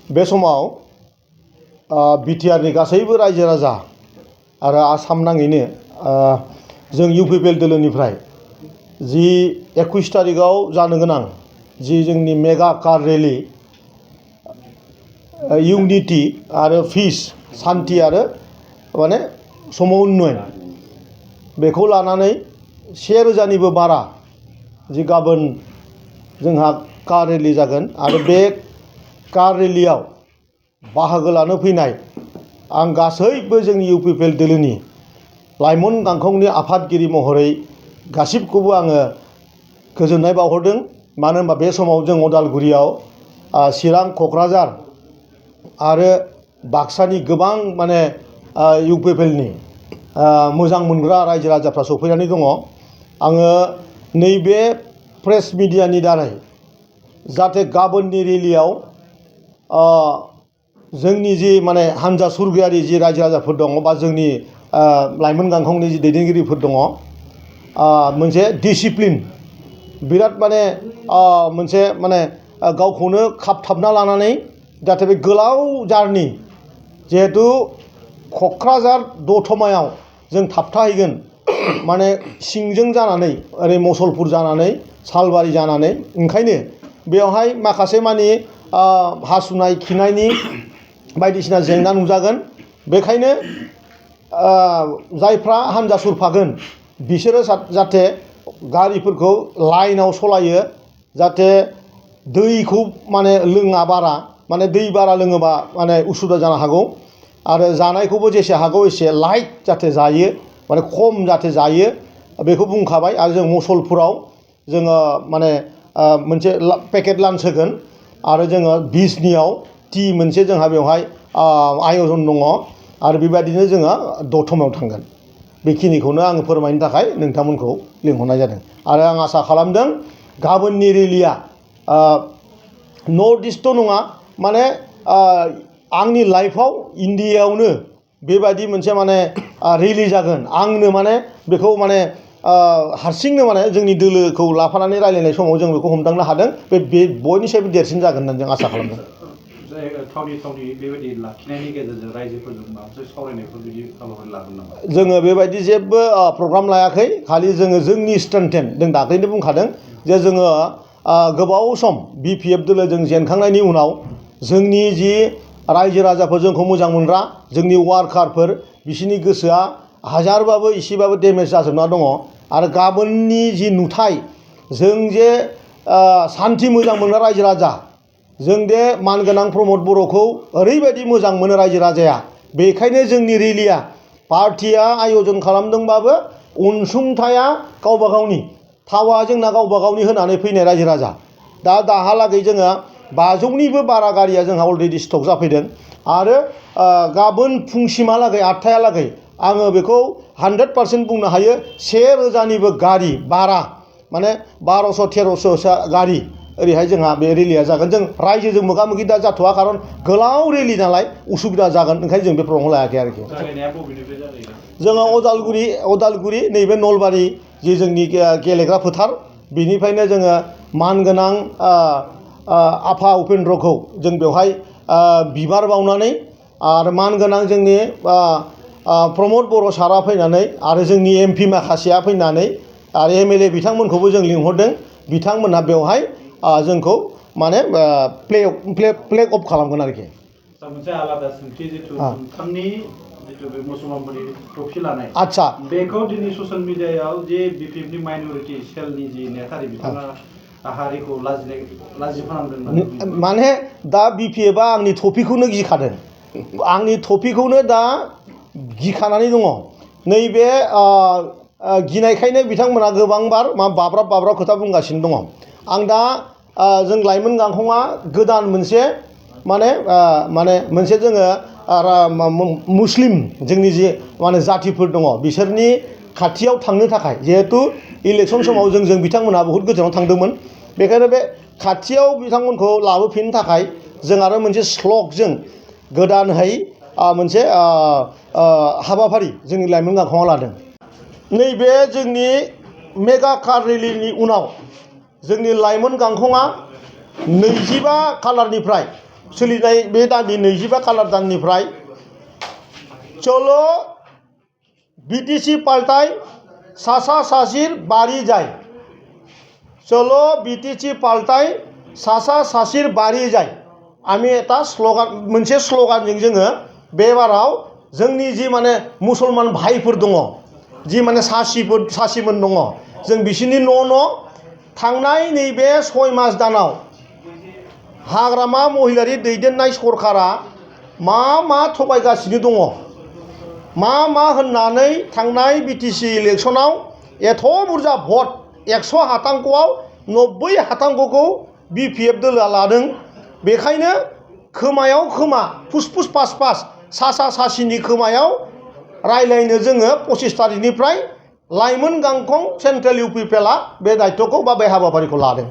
बे समाव बिटिआरनि गासैबो रायजो राजा आरो आसाम नाङैनो जों इउपिपिएल दोलोनिफ्राय जि 21 तारिखआव जानो गोनां जि जोंनि मेगा कार रेलि इउनिटि आरो पिस शान्ति आरो माने समन्वय बेखौ लानानै 1000निबो बारा जि गाबोन जोंहा कार रेलि जागोन आरो बे कार रेलियाव बाहागो लानो फैनाय आं गासैबो जोंनि इउपिपिएल दोलोनि लाइमोन गांखंनि आफादगिरि महरै गासिबखौबो आङो गोजोननाय बावहरदों। मानो होनबा बे समाव जों उदालगुरियाव चिरां क'क्राझार आरो बाक्सानि गोबां माने इउपिपिएलनि मोजां मोनग्रा रायजो राजाफ्रा सफैनानै दङ। आङो नैबे प्रेस मिडियानि दारै जाहाथे गाबोननि रेलियाव जोंनि जि माने हानजा सुरगायारि जि रायजो राजाफोर दङ बा जोंनि लाइमोन गांखंनि जि दैदेनगिरिफोर दङ मोनसे डिसिप्लिन बिराद माने मोनसे माने गावखौनो खाबथाबना लानानै जाहाथे बे गोलाव जारनि जिहेतु क'क्राझार दतमायाव जों थाबथाहैगोन माने सिंजों जानानै ओरै मुसलपुर जानानै सालबारि जानानै ओंखायनो बेवहाय माखासे मानि हासुनाय खिनायनि बायदिसिना जेंना नुजागोन। बेखायनो जायफ्रा हानजा सुरफागोन बिसोरो जाहाथे गारिफोरखौ लाइनाव सलायो जाहाथे दैखौ माने लोङा बारा माने दै बारा लोङोबा माने उसुबिदा जानो हागौ आरो जानायखौबो जेसे हागौ एसे लाइट जाहाथे जायो माने खम जाहाथे जायो बेखौ बुंखाबाय। आरो जों मुसलपुराव जोङो माने मोनसे पेकेट लान्च होगोन आरो जोङो बिजनियाव टि मोनसे जोंहा बेवहाय आयजन दङ आरो बेबायदिनो जोङो दतमायाव थांगोन। बेखिनिखौनो आङो फोरमायनो थाखाय नोंथांमोनखौ लिंहरनाय जादों आरो आं आसा खालामदों गाबोननि रेलिया नर्थ इस्टल' नङा माने आंनि लाइफआव इण्डियायावनो बेबायदि मोनसे माने रेलि जागोन। आंनो माने बेखौ माने हारसिंनो माने जोंनि दोलोखौ लाफानानै रायलायनाय समाव जों बेखौ हमदांनो हादों। बे बयनिसायबो देरसिन जागोन होननानै जों आसा खालामदों। बेबायदि लाखिनायनि गेजेरजों रायजोफोरजों माखासे सावरायनायफोर बिदि हाबाफारि लागोन नामा? जोङो बेबायदि जेबो प्रग्राम लायाखै। खालि जोङो जोंनि स्ट्रेंथेन जों दाख्लैनो बुंखादों जे जोङो गोबाव सम बिपिएफ दोलोजों जेनखांनायनि उनाव जोंनि जि रायजो राजाफोर जोंखौ मोजां मोनग्रा जोंनि वार्कारफोर बिसोरनि गोसोआ हाजारबाबो एसेबाबो डेमेज जाजोबना दङ आरो गाबोननि जि नुथाय जों जे सान्थि मोजां मोनग्रा रायजो राजा जों दे मानगोनां प्रमद बर'खौ ओरैबायदि मोजां मोनो रायजो राजाया बेखायनो जोंनि रेलिया पार्टिया आयजन खालामदोंबाबो अनसुंथाया गावबा गावनि थावा जोंना गावबा गावनि होनानै फैनाय रायजो राजा दाहालागै जोङो 500निबो बारा गारिया जोंहा अलरेडि स्टक जाफैदों आरो गाबोन फुंसिमहालागै 8थायालागै आङो बेखौ 100% बुंनो हायो 1000निबो गारि बारा माने 1200-1300 गारि ओरैहाय जोंहा बे रेलिया जागोन। जों रायजोजों मोगा मोगि दा जाथ'वा खारन गोलाव रेलि नालाय उसुबिदा जागोन ओंखायनो जों बे प्रग्रामखौ लायाखै आरोखि। जोङो अदालगुरि नैबे नलबारि जि जोंनि गेलेग्रा फोथार बेनिफ्रायनो जोङो मानगोनां आफा उपेन्द्रखौ जों बेवहाय बिबार बावनानै आरो मानगोनां जोंनि प्रमद बर' सारा फैनानै आरो जोंनि एमपि माखासेया फैनानै आरो एमएलए बिथांमोनखौबो जों लिंहरदों। बिथांमोनहा बेवहाय जोंखौ माने फ्लेग अफ खालामगोन आरोखि। मोनसे आलादा सोंथि जिथु नोंथांनि जिथु बे मुसलमानफोरनि ट्रफि लानाय आदसा बेखौ दिनै ससियेल मिडियायाव जे बिपिएफनि माइनरिटि सेलनि जि नेतारि बिथाङा हारिखौ लाजि फोनांदों माने दा बिपिएफआ आंनि टपिखौनो गिखादों आंनि टपिखौनो दा गिखानानै दङ। नैबे गिनायखायनो बिथांमोना गोबांबार बाब्राब खोथा बुंगासिनो दङ। आं दा जों लाइमोन गांखंआ गोदान मोनसे माने मोनसे जोङो मुस्लिम जोंनि जि माने जाथिफोर दङ बिसोरनि खाथियाव थांनो थाखाय जिहेतु इलेक्सन समाव जों बिथांमोनहा बहुद गोजानाव थांदोंमोन बेखायनो बे खाथियाव बिथांमोनखौ लाबोफिननो थाखाय जों आरो मोनसे स्लगजों गोदानहै मोनसे हाबाफारि जोंनि लाइमोन गांखंआ लादों। नैबे जोंनि मेगा कार रेलिनि उनाव जोंनि लाइमोन गांखंआ 25 खालारनिफ्राय सोलिनाय बे दाननि 25 खालार दाननिफ्राय चलो बिटिसि पाल्टाय सासा सासिर बारि जाय चलो बिटिसि पाल्टाय सासा सासिर बारि जाय आमी एटा स्लगान मोनसे स्लगानजों जोङो बे बाराव जोंनि जि माने मुसलमान भाइफोर दङ जि माने सासिमोन दङ जों बिसिनि न' थांनाय नैबे 6 मास दानाव हाग्रामा महिलारि दैदेननाय सरकारा मा थगायगासिनो दङ मा होननानै थांनाय बिटिसि इलेक्सनाव एथ' बुरजा भट 100 हातांक'आव 90 हातांक'खौ बिपिएफ दोलोआ लादों बेखायनो खोमायाव खोमा फुसफुस पास सासा सासिनि खोमायाव रायलायनो जोङो 25 तारिखनिफ्राय लाइमोन गांखं सेन्ट्रेल इउपिपिएलआ बे दायित्वखौ बा बे हाबाफारिखौ लादों।